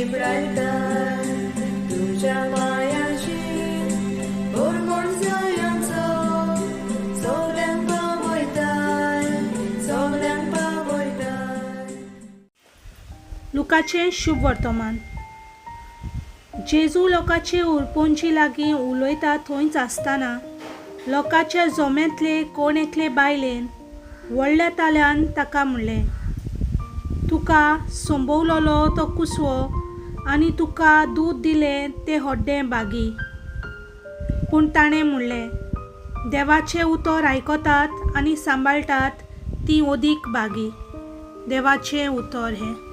शिंपडायताय तुज्या मायाची परमळ जायांचो सगल्यांक पावयताय सगल्यांक पावयताय. लुकाचें शुभ वर्तमान. जेजू लोकाचे उरपोंची लागीं उलयता थंयच आसतना लोकाच्या जोम्यांतले कोण एकले बायलेन व्हडल्या ताल्यान ताका म्हणलें, तुका संबवलोलो तो कुसवो आनी तुका दूद दिलें तें हड्डें बागी. पूण ताणें म्हणलें, देवाचें उतर आयकतात आनी सांबाळटात तीं अदीक बागी. देवाचें उतर हें.